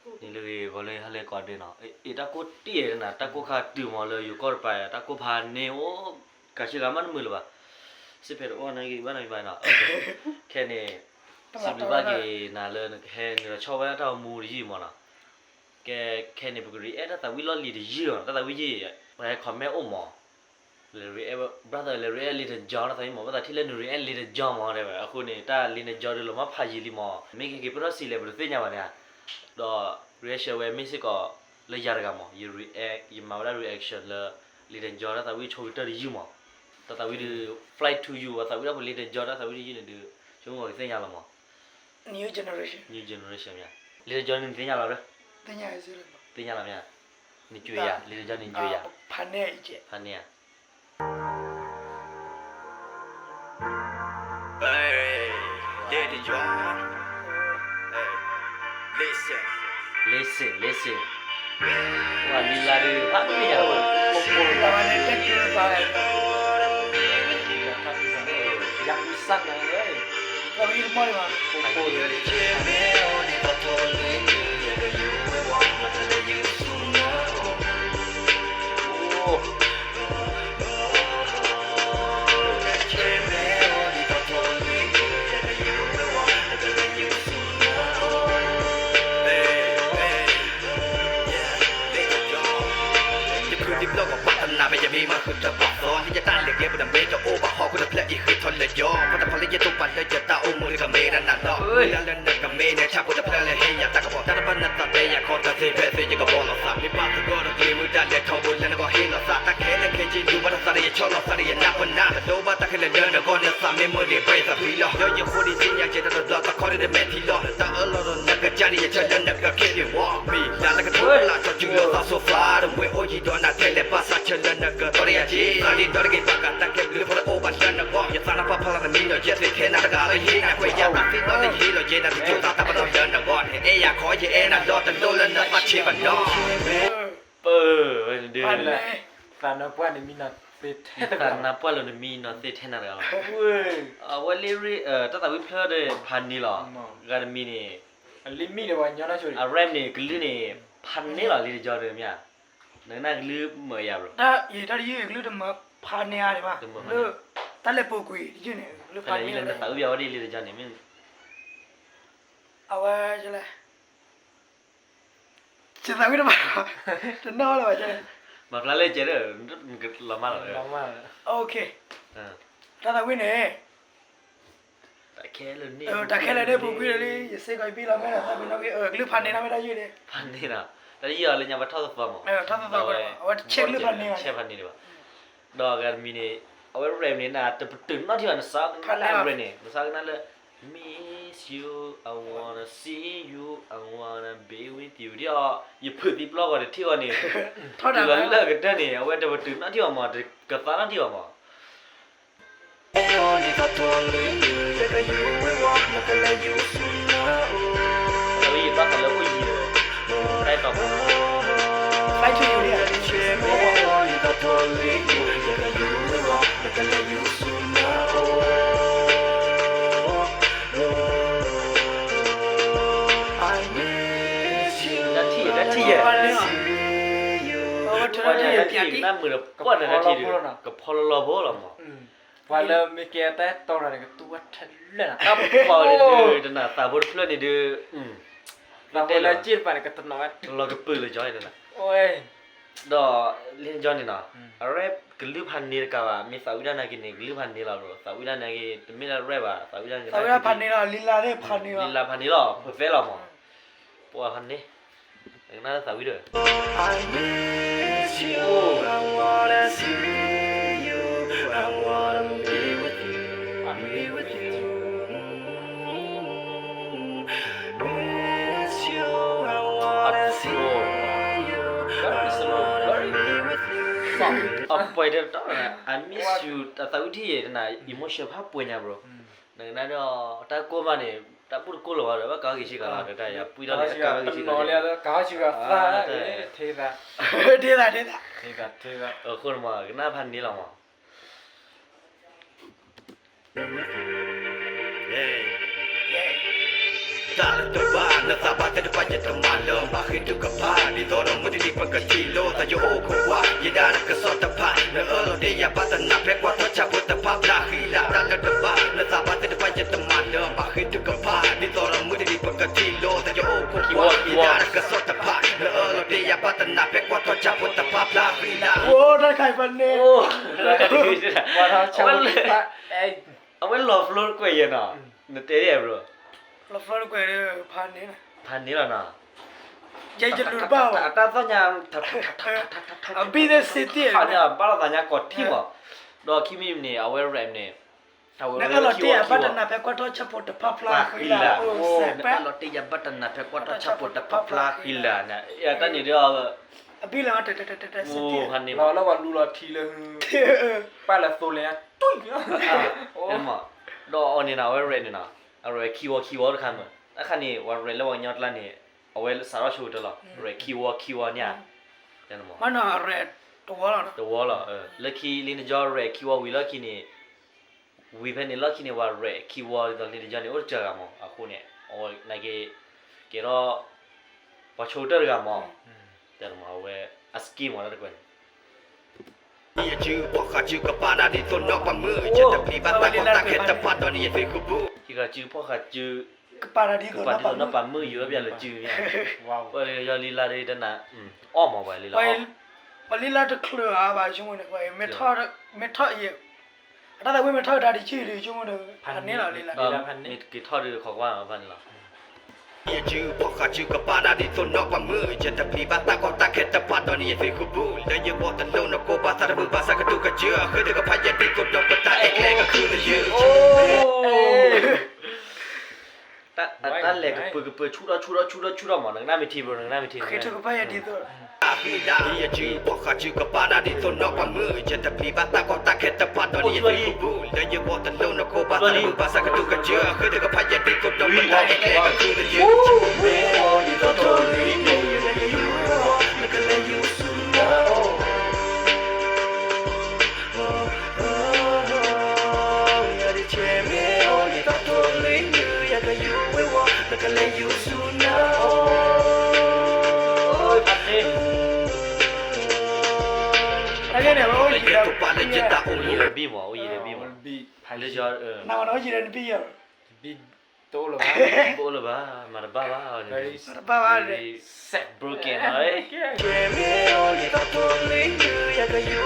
န့ၣ်လၢဂ့ၤဂီၤလၢဟါလၢကိးဒဲးနီၤ, အ့ၣ် တၢ်ကိၢ်တံၢ်နၤ, တၢ်ကိၢ်ခါတုၤမးလၢယိၤကီၢ်တပၤ, တၢ်ကိၢ်ဖးန့ၢ်အိၣ်, ကးဆ့ကၤမးတမုာ်လၢၤဘၣ်, စ့ဖဲတအိၣ်နဂ့ၤဘၣ်နီၤဘၣ်နီၤ, ခဲန့ၣ် စံးဘျုးဘၣ်က့ၤနၤလၢနကဟဲနုာ်လီၤဆီၣ်ဝဲဒၣ်တၢ်အိၣ်မူတယုၢ်မးနီၤ, ကဲ ခဲန့ၣ် ပက react တၢ်သးဝံၣ်လီၢ်လံၤတယုၢ်လီၤ, တၢ်သးဝံၣ်ယုၢ်, ပှၤဟဲ comment အိၣ်မး လဲၤ react, brother လဲၤ react Little John တၢ်သးဝံၣ်မး, ဘၣ်သးထံၣ်လၢန react Little John မးတဲဝဲ, အဃိန့ၣ် တၢ် Little John ဒုးလီၤမၢ်ဖးယံာ်လံမး, မ့ၢ်ကဲက့ၤပထီၣ်စံးလဲၣ် ပတသ့ၣ်ညါဘၣ်န့ၣ်ဧါ, ဒီး reaction ဝဲမ့ၢ်စ့ၢ်ကီးလၢယၤတဂၤမး, ယ react, ယမၤဝဲဒၣ် reaction လၢ Little John တၢ်သးဝံၣ်ဆိကတၢၢ်တယုၢ်မး, တၢ်သးဝံၣ်ဒုး Fly to You အသးဝံၣ်ဒၣ်ပှၤ Little John တၢ်သးဝံၣ်တယုၢ်န့ၣ်ဒုး, ဆိကမိၣ်ကသ့ၣ်ညါလီၤမး, New Generation, Little John န့ၣ်သ့ၣ်ညါလီၤ, သ့ၣ်ညါလီၤမး, နကွၢ်ယၤ Little John န့ၣ်ကွၢ်ယၤ, ဖးန့ၢ်ဧါ, listen, listen, ဝဲလံလါဒုး ဖးန့ၢ်ယၤ, ယဖုသံဘျီၣ်ကပၤတနၢ် မ့ၢ်ယမ့ၢ်မၤဃုာ်တပာ်သီ လၢယတၢ်လဲၤကျဲပူၤ တမ့ၢ်တအိၣ်ဘၣ်ဟီၣ်ခိၣ်တဖျၢၣ်အံၤ ဃ့ထီၣ်လၢယီၤ ဖီတဖီလၢယတိာ်ပာ်လၢယတၢ်အိၣ်မူ တကမ့ၢ်တၢ်နးဒီး မုၢ်လၢ်လၢနကမ့ၢ်န့ၣ် ဆၣ်ဖိတဖျၢၣ်လၢဟ့ၣ်ယၤတၢ်ကပီၤ တၢ်တဘၣ်နသးတဲယၤခီ တၢ်သ့ဖဲသ့ယကဘီလီၤသး မ့ၢ်ဘၣ်သဂီၢ်တကျ့ၤမုၢ်တၢ်လဲၤထီဘိလၢနဂီၢ်ဟ့ၣ်လီၤသး တၢ်ခဲလၢာ်ခဲဆ့ဒုးဘၣ်တၢ်သးဒီးယဆီၣ်လီၤသးဒီးယနၢ်ပနၢ် တဒိဘၣ်တၢ်ခဲလၢာ်လၢနဂီၢ် နသးမ့ၢ်မုာ်န့ၣ် ဘၣ်ယသးဖှံလီၤ ဒီးယဃိဒ်သ့ၣ်ညါကဲတၢ်တဘျီ တခီဒုးတမဲာ်ထံလီၤ တၢ်အၢၣ်လီၤဒီးနကစၢ်န့ၣ် ယဆၢလၢနကခဲလံဝီ မ့ၢ်လၢနကထိလၢ် ကၠီၤစုလီၤသး so far တမွဲအိၣ်ယံၤဒီးနထဲလဲၣ် ဘၣ်ဆၣ်ဆၢလၢနကတီၢ်ဒီးယၤက့ၤ သးဒ့ဒီတဂ့ၤ ဘၣ်ကးတၢ်ခဲဘျုးဖီတအိၣ်ဘၣ်လၢနဂီၢ် ယသးနါပၢ်ဖီလာ်နမံနီၤ ယသ့ထဲနၤတဂၤလၢယဟ့ၣ်နၤခွဲးယာ် တၢ်သ့ၣ်နီၣ်လၢယဟ့ၣ်လီၤယဲ နတကၠိသးတၢ်ပနီၣ်လၢနဂီၢ်န့ၣ် အဲၣ်ယၤခီ ယအဲၣ်နၤဒီးတလိၣ်လၢနသးဆံးဘၣ်နီၤ ပၢ်ဝဲဒုး သးနါပှၢ်နမံနီၤသ့ထဲနၤတဂၤလီၤ သးနါပှၢ်လၢနမံနီၤသ့ထဲနၤတဂၤလီၤ အဝဲလၢ တၢ်သးဝံၣ်ဖျၢၣ်ဒီးဖးန့ၣ်လီၤ ဂၤတမံၤန့ၣ် အ rap န့ၣ် ကလုၢ်န့ၣ် ဖးန့ၣ်လီၤ လံတကီဒီးမ့ၢ်ဧါ နကနၣ်ကလုၢ်မၢယၤဘျီ တၢ်ယံာ်တၢ်တယုၢ်ကလုၢ်တမၢဖးန့ၣ်ဧါဒံးဘၣ် လၢ တၢ်လဲၤပူၤကွံာ်တယုၢ်န့ၣ် ကလုၢ်ဖးန့ၣ် နသးဝံၣ်ဘၣ်ဝဲဒၣ်လံတကီန့ၣ်မ့ၢ် အဝဲ ယသးဝံၣ်တဘၣ် တနီၣ်လၢၤဘၣ် မၤဖျါလၢကဲဒီး လီၤမၢ်လီၤ တၢ်သးဝံၣ်န့ၣ် တၢ်ခဲလၢာ်န့ၣ် ပူၤကွံာ်လၢ ယစ့ၢ်ကီးယဘံၣ်လီၤမ့ၢ်ဒီး သးပ့ၤနီၣ်က့ၤ ကလုၢ်ဖးန့ၢ်နီၢ်မ့ၢ်တၢ်ယုၢ်န့ၣ် ဖးန့ၢ်နီၤ တၢ်ယုၢ်အီၤလၢညါပထီၣ်သသီမး အဝဲဆဲးကလုၢ်ဖးန့ၢ် ဆဲးဖးန့ၢ်ဒံးဘၣ် ဒီးအဂၤတမံၤန့ၣ် အဝဲ rap န့ၣ် နတပတုာ်နီတထံၣ်ဘၣ် နစးကနၣ်လၢ rap န့ၣ် နစးကနၣ်လၢ miss you, I wanna see you, I wanna be with you ဒ်အီၤ ယဖုးသံပျီၢ်ဂီၤတထံၣ်ဂီၤန့ၣ် တုၤလီၤလၢကတၢၢ်န့ၣ် အဝဲတပတုာ်နီတထံၣ်ဘၣ်မး တကသါနီတထံၣ်ဘၣ်မး အဝဲယဘၣ်သးလၢအိၣ်ယံၤ တၢ်အဲၣ်တီ တၢ်ထံၣ်ယဲ တၢ်ထံၣ်ယဲ တၢ်ထံၣ်ယဲ နၢ်မုာ်တပှၢ်န့ၣ် တၢ်ထံၣ်ဒုး ကဖီလီၤလီၤဖိလီၤမး ပှၤလၢမ့ၢ်ကဲတၢ်အဲၣ်တီတဂၤန့ၣ် ကတူၢ်ဝဲထဲလၢနၤ တၢ်ပှၤန့ၣ်ဒုး တနၤသးဖိတဖျၢၣ်န့ၣ်ဒုး တၢ်လၢကၠ့ၢ်တပၤန့ၣ် ကတနီၤဝဲ လီၤကပုာ်လၢကၠီန့ၣ် ဒီး လၢကၠီန့ၣ်နီၤ အ rap ကလုၢ်ဖးန့ၢ်တကးဘၣ် မ့ၢ်သးဝံၣ်ဒၣ်နာ်က့န့ၣ် ကလုၢ်ဖးန့ၢ်လီၤ သးဝံၣ်ဒၣ်နာ်က့ တမ့ၢ်လၢ rap ဘၣ် သးဝံၣ်ဒၣ်နာ်က့ ဖးန့ၢ်လီၤ လံလါဖးန့ၢ်လီၤ perfect လီၤမး ပှၤဖးန့ၢ် ကနၣ်လၢသးဝံၣ်ဒီး အပှဲၤတၢ် I miss you အသးဝံၣ်ထံၣ်ယဲၢ်တနၤ emotion ဖးပှဲၤညါ bro နကနၣ်ဒီး တၢ်ကိၢ်မးန့ၣ် တၢ်ဘူၣ်တကိၢ်လၢၤဘၣ်ဒီး ဘၣ်ကၤဂ့ၤဆံကၤလီၤ တၢ်ယၤပှံၢ်ထီၣ်လၢကၤဂ့ၤဆံကၤလီၤ ကၤဂ့ၤဆံကၤ ကနၣ်ဖးန့ၢ်လီၤမး တၢ်လၢတဘၣ်နသးဘၣ်သ့ၣ်တဖၣ်ယတမၤလၢၤဘၣ် ဃ့ထုကဖၣ် ဒ်သိးဒီးမုၢ်တနံၤပကထံၣ်လိာ်သး ယအိၣ်ခိးကွၢ် ယဒၣ်နကစီၣ်တဖၣ် နအၢၣ်လီၤတ့ၢ်ယၤ ဘၣ်တနၢ်ဖဲကွၢ်ထီၣ်ဆၣ်ဖိတဖၣ် ဖျါဃံလၤ တၢ်လၢတဘၣ် နသးဘၣ်သ့ၣ်တဖၣ် ယတမၤလၢၤဘၣ် ဃ့ထုကဖၣ် ဒ်သိးဒီးမုၢ်တနံၤပကထံၣ်လိာ်သး ယအိၣ်ခိးကွၢ် ယဒၣ်နကစီၣ်တဖၣ် နအၢၣ်လီၤတ့ၢ်ယၤ ဘၣ်တနၢ်ဖဲကွၢ်ထီၣ်ဆၣ်ဖိတဖၣ် ဖျါဃံလၤ အိၣ်တၢ်ခါအံၤဖဲန့ၣ် ကွၢ်ထီၣ်ဆၣ်ဖိတဖၣ် အဝဲလီၤဖျိတကွဲၢ်ယဲနီၤ, နတဲဒ်အဘျီ, လီၤဖျိတကွဲၢ်ဒီး ဖးန့ၣ်လီၤ, ဖးန့ၣ်လီၤနီၤ, ယဲယလူၤတဘၣ်ဘၣ်, အတၢ်သီၣ်ညါ အဘံၣ်သ့ၣ်စ့တ့ၢ် ဘၣ်လီၤသးညါကီးထံၣ်မး, ဒီးခံမံၤန့ၣ် အဝဲ rap န့ၣ် နအၢၣ်လီၤတ့ၢ်ယၤ ဘၣ်တနၢ်ဖဲကွၢ်ထီၣ်ဆၣ်ဖိတဖၣ်ဖျါဃံလၤ, နအၢၣ်လီၤတ့ၢ်ယၤ ဘၣ်တနၢ်ဖဲကွၢ်ထီၣ်ဆၣ်ဖိတဖၣ်ဖျါဃံလၤန့ၣ် တၢ်န့ၣ်ဒီး အဘံၣ်လီၤ ဖးန့ၣ်မး, လီၤလၢပှၤလူလီၤထံလၢ ပၢ်လၢသိလဲၣ်, ဒီးအီၤန့ၣ်နီၤ အဝဲ rap န့ၣ်နီၤ, အ rap ခံဝီခံဝီတခါမး, တၢ်ခါန့ၣ် ပှၤ rap လၢပှၤကညီကျါန့ၣ် အဝဲစးထီၣ်ဆိကတၢၢ်လီၤ, rap ခံဝီခံဝီန့ၣ်ဧါ, မ့ၢ်နီၤ rap တဝီလီၤ, တဝီလီၤ, လၢခံလံနကၠီ rap ခံဝီဝံၤလီၢ်ခံန့ၣ် ဝံၤဖဲန့ၣ်လီၢ်ခံန့ၣ် ပှၤ rap ခံဝီဒ်သိးလံနကၠီန့ၣ် အိၣ်တစှၤဂၤမး, အဃိန့ၣ် အဝဲန့ၣ်က့ၤ ကဲထီၣ် ပှၤဆိကတၢၢ်တဂၤမး, အဝဲ အ skill မးလၢတကွဲၢ်န့ၣ် ယစုဖီၣ်ဃာ်စုကပာ်နၤဒ်သိးနီၢ်ပၤမုၣ်, ယတပျံၤဘၣ်တၢ်ကီတၢ်ခဲတဖၣ်ဒီးန့ၣ်ယသုးခိၣ်ပူၤ, ယစုဖီၣ်ဃာ်စု ကပာ်နၤဒ်သိးနီၢ်ပၤမုၣ် ယိၤဘၣ်ပျၢ်လၢစုမ့ၢ်, ပှၤလၢယီၤလံလါဒ်တနၤ, အီၣ်မးပှၤလံလါ, ပှၤလံလါတချုးဧါဘၣ်ဆိကမိၣ်န့ၣ်, မ့ၢ်ထီၣ်, မ့ၢ်ထီၣ်အံၤ, အတၢ်သးဝံၣ်မ့ၢ်ထီၣ်တၢ်တယုၢ်ဒီးဆိကမိၣ်န့ၣ်, ဖးန့ၣ်လီၤလံလါ, မ့ၢ်က့ၤထီၣ်ဒီးခိးကွၢ်ဖးန့ၣ်လီၤ ယစုဖီၣ်ဃာ်စုကပာ်နၤဒ်သိးနီၢ်ပၤမုၣ်, ယတပျံၤဘၣ်တၢ်ကီတၢ်ခဲတဖၣ်ဒီးန့ၣ်ယသုးခိၣ်ပူၤ, လၢယဂီၢ်တလိၣ်နကိးပာ်သးတမုာ်ဘၣ်ဆၣ်ကတိၤကစၢၢ်, ဃ့ထုကဖၣ်ယဲဒ်သိးဒီးပတၢ်အဲၣ်ကျဲကခုၣ်တယုၢ် တၢ်လဲၤကပၢၤကပၢၤ ဆူၣ်ထီၣ်ဆူၣ်ထီၣ်ဆူၣ်ထီၣ်ဆူၣ်ထီၣ်မး, နကနၣ်မ့ၢ်ထံဘျီ နကနၣ်မ့ၢ်ထံ, ဃ့ထုကဖၣ်ယဲဒ်သိး ယစုဖီၣ်ဃာ်စုကပာ်နၤဒ်သိးနီၢ်ပၤမုၣ်, ယတပျံၤဘၣ်တၢ်ကီတၢ်ခဲတဖၣ်ဒီးန့ၣ်ယသုးခိၣ်ပူၤ, လၢယဂီၢ်တလိၣ်နကိးပာ်သးတမုာ်ဘၣ်ဆၣ်ကတိၤကစၢၢ်, ဃ့ထုကဖၣ်ယဲဒ်သိးဒီးပတၢ်အဲၣ်ကျဲကခုၣ်တယုၢ် တၢ်ဂ့ၢ်န့ၣ် အဝဲအိၣ်ယံၤဒီး ဘံၣ်မး, အိၣ်ယံၤဒီးဘံၣ်မး, လၢယီၤ, နဝဲအိၣ်ယံၤဒီးနဘံၣ်ယၤ တအိၣ်လၢၤဘၣ်, တအိၣ်လၢၤဘၣ်, မၤတဘၣ်ဘၣ်, မၤတဘၣ်ဘၣ်, set broken လီၤ, ဖီၣ်တဖီၣ်လၢယတိာ်ပာ်လၢယတၢ်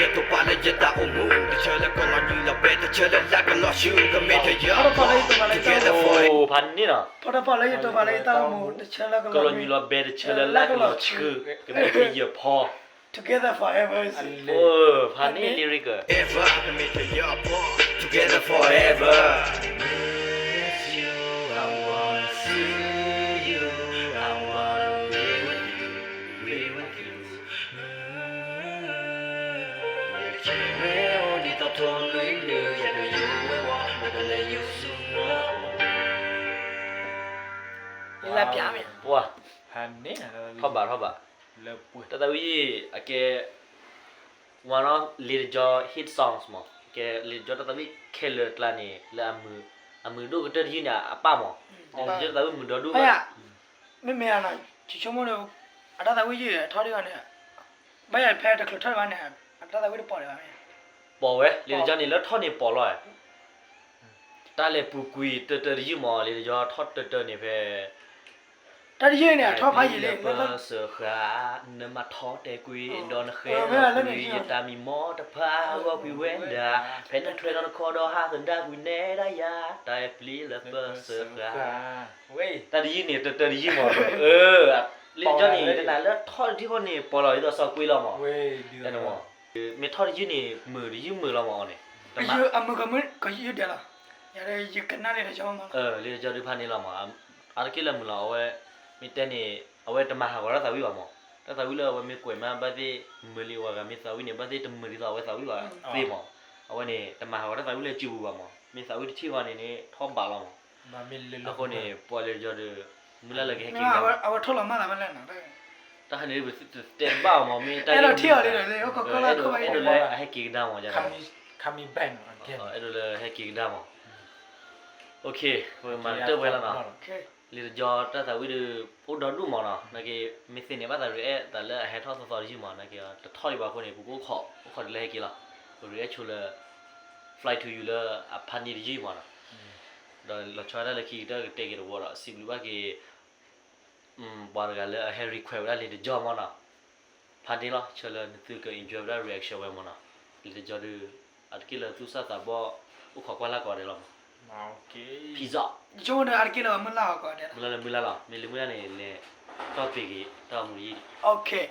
အိၣ်မူ, တဆၢလၢကလီၤညွံးလီၤဘဲ တဆၢလၢလၢကလီၤဆူ ကမ့ၢ်တယၢၤ, ဖးန့ၣ်နီၤ, ဖီၣ်တဖီၣ်လၢယတိာ်ပာ်လၢယတၢ်အိၣ်မူ, တဆၢလၢကလီၤညွံးလီၤဘဲ တဆၢလၢလၢကလီၤဆူ, ကမ့ၢ်တယၢၤဖီ Together forever, ဖးန့ၣ် lyric, ever ကမ့ၢ်တယၢၤဖီ Together forever, Love ပျါမ့ၢ်, ထီၣ်ဘးထီၣ်ဘး, တၢ်သးဝံၣ်အကဲ one of လံာ်တကၠီ hit songs မး, ကဲလံာ်တကၠီတၢ်သးဝံၣ်ခဲလၢာ်ကျါန့ၣ် လၢအမုာ်ဒိၣ်ကတၢၢ်တယုၢ်န့ၣ် အပၢ်မး, လံာ်တကၠီတၢ်သးဝံၣ်မုာ်ဒီဒူၣ်ဘၣ်, မ့မ့ၢ်နီၤ, ယဆိကမိၣ်ဒီး အတၢ်သးဝံၣ်ယုၢ်ထီၣ်ဒံးဘၣ်န့ၣ်, ဘၣ်ယၤဖဲတချုးထီၣ်ဒံးဘၣ်န့ၣ်, အတၢ်သးဝံၣ်တပိာ်ဒံးဘၣ်မ့ၢ်, ပိာ်ဝဲ, လံာ်တကၠီန့ၣ် လၢထီၣ်န့ၣ်ပိာ်လီၤ, တၢ်လဲၤပူၤကွံာ်တၢၢ်တၢၢ်တယုၢ်မး, လံာ်တကၠီထီၣ်တၢၢ်တၢၢ်န့ၣ်ဖဲ တၢ်တယုၢ်န့ၣ် အထီၣ်ဖးယံာ်လံ, ပစၢဃာ်, နမၤထီၣ်တဲာ်ကွံာ် ဒီးနဃဲလီၤကွံာ် ယတၢ်မံမီၢ်တဖၣ် ဂီၢ်ကွံာ်ဝဲဒၣ်, ဖဲနထွဲဒီးနခီဒီးဟးသဒါကွံာ်နဲဒၣ်ယၤ, တၢ်အဲၣ်ပျံၤလၢပစၢဃာ်, တၢ်တယုၢ်န့ၣ် တၢၢ်တၢၢ်တယုၢ်မး, လံာ်တကၠီန့ၣ် တနၤလၢထီၣ်တထံၣ်ဃီန့ၣ် ပိာ်လီၤဒ်သိးစီၤကွ့လီၤမး, မ့ၢ်ထီၣ်တယုၢ်န့ၣ် မုာ်တယုၢ်မုာ်လီၤမးအီၤန့ၣ်, အမုာ်ကမုာ်ကယုၢ်ဒဲးလီၤ, ယကနၣ်လံာ်တကၠီမး, လံာ်တကၠီဒုးဖးန့ၣ်လီၤမး, အါတက့ၢ်လၢမုာ်လီၤ, အဝဲ မ့ၢ်တဲန့ၣ် အဝဲတမၤဟးဂီၤတၢ်သးဝံၣ်ဘၣ်မး, တၢ်သးဝံၣ်လၢအဝဲမ့ၢ်ကွဲးမး ဘၣ်သ့ၣ်မုာ်လံဝဲဂၤမ့ၢ်သးဝံၣ်န့ၣ် ဘၣ်သ့ၣ်တမုာ်ဒ်သိးအဝဲသးဝံၣ်ဘၣ်သ့မး, အဝဲန့ၣ် တမၤဟးဂီၤတၢ်သးဝံၣ်လၢစုပူၤဘၣ်မး, မ့ၢ်သးဝံၣ်တထံၣ်ဃီန့ၣ်န့ၣ် ထီၣ်ဘးလီၤမး, အဃိန့ၣ် ပှၤလံာ်တကၠီဒီး မုၢ်လၢ်လၢကဟဲက့ၤကဒါမး, အဝဲထီၣ်လီၤမးသးဘၣ်လဲၣ်နီၤ, တၢ်ခါန့ၣ် ပတဲတဘၣ်အီၤမး မ့ၢ်တၢ်အဲၣ်ဒိးထံၣ်အီၤလံဒီး အဲၣ်ဒိးလၢအဟဲက့ၤကဒါမး, ခါ အဲၣ်ဒိးလၢဟဲက့ၤကဒါမး. ပမၤတၢ်ဝဲလီၤနီၤ. လံာ်တကီတၢ်သးဝံၣ်ဒီး အိၣ်ဒီဒူၣ်မးနီၤ. နာ်က့ မ့ၢ်သ့ၣ်န့ၣ် ဘၣ်သး react တၢ်လၢအဟဲထီၣ်သီသီတယုၢ်မး. နာ်က့ တထီၣ်ဒံးဘၣ်အဃိန့ၣ် ပကအိၣ်ခိး အိၣ်ခိးဒ်လၢဟဲက့ၤလီၤ. ပ react ဆိလၢ Fly to You လၢအဖးန့ၢ်တယုၢ်မးနီၤ. ဒီးလီၤဆီဒၣ်တၢ်လၢခံကတၢၢ်ကတဲက့ၤတဝီဒီး စံးဘျုးဘၣ်က့ၤ ပှၤတဂၤလၢအဟဲ request ဝဲဒၣ်လံာ်တကီမးနီၤ. ဖးန့ၢ်လီၤ ဆၢလၢနသုက enjoy ဝဲဒၣ် reaction ဝဲမးနီၤ. လံာ်တကီဒီး အါတက့ၢ်လၢသူၣ်စၢ်သးဘီၣ် အိၣ်ခိးကွၢ်လၢ်ကိးဂၤဒဲးလီၤ. မ့ၢ်လၢမုၢ်လၢ်လီၤ. မ့ၢ်လၢမုၢ်လၢ်လီၤ. မ့ၢ်လၢမုၢ်လၢ်န့ၣ် လဲၤထီၣ်ပ့ၤက့ၤတၢ်အိၣ်မူတယုၢ်.